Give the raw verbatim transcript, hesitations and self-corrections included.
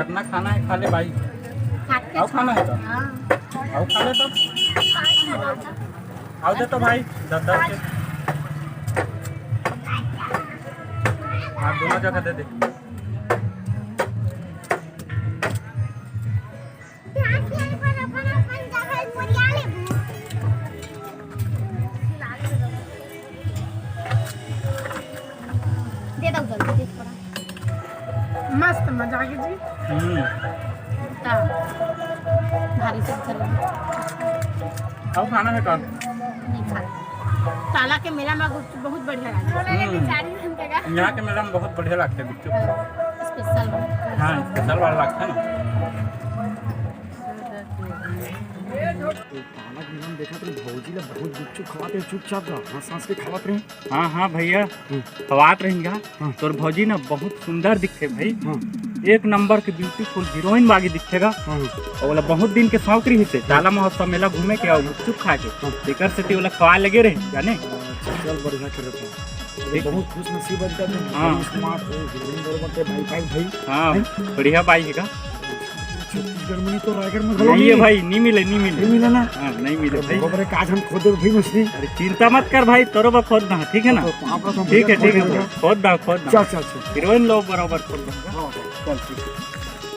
कितना खाना है, खा ले भाई। खाते अउ खाना है तो? हाँ। अउ खा ले तो? अउ दे तो भाई, दस दस के। हाँ, दोनों जगह दे दे। दे दो जल्दी, दे थोड़ा। मस्त मजा आ गया जी। हम्म। हाँ। भारी से अच्छा लगा। अउ खाना है का? नहीं खाना। टाला के मेला में गुपचुप बहुत बढ़िया लगा। हम्म। यहाँ के मेला में बहुत बढ़िया लगता है गुपचुप। स्पेशल वाला। हाँ, स्पेशल वाला लगता है ना। टाला के मेला में देखा तो भौजी ला बहुत गुपचुप खवाते हैं, चुपचाप जा, हंस हंस के खवाते हैं। हाँ, हाँ भैया, हम्म। खवात रहिन गा। हाँ। तोर भौजी ना बहुत सुंदर दिखथे भाई। हाँ। एक नंबर के ब्यूटीफुल हीरोइन बागी दिखथे गा। हाँ। अउ ओला बहुत दिन के शौक रहिस हे, टाला महोत्सव मेला घूमे के अउ गुपचुप खाए के। हाँ। तेकर सेती ओला खवाए लगे रहे, जाने? अच्छा, चल बढ़िया करे तो। अरे ठीक। बहुत खुश नसीब है तेरा, हाँ। स्मार्ट हो, हीरोइन बरोबर ते भाई, भाई, भाई। हाँ, हैं? बढ़िया बाई हे का? छत्तीसगढ़ में नहीं तो रायगढ़ में घलो नहीं है नहीं। भाई, नहीं मिले, नहीं मिले। नहीं मिले ना? हाँ, नहीं मिले भाई। बरोबर है, आज हम खोदे भाई मछली। अरे चिंता मत कर भाई, तोरो बा खोद दा, ठीक है ना? तो पाँव पर हम ठीक है, खोदे ठीक है, खोदे। खोद दा, खोद दा। चल, चल, चल। हीरोइन लो बराबर खोद दा। हाँ, हाँ। चल, ठीक है।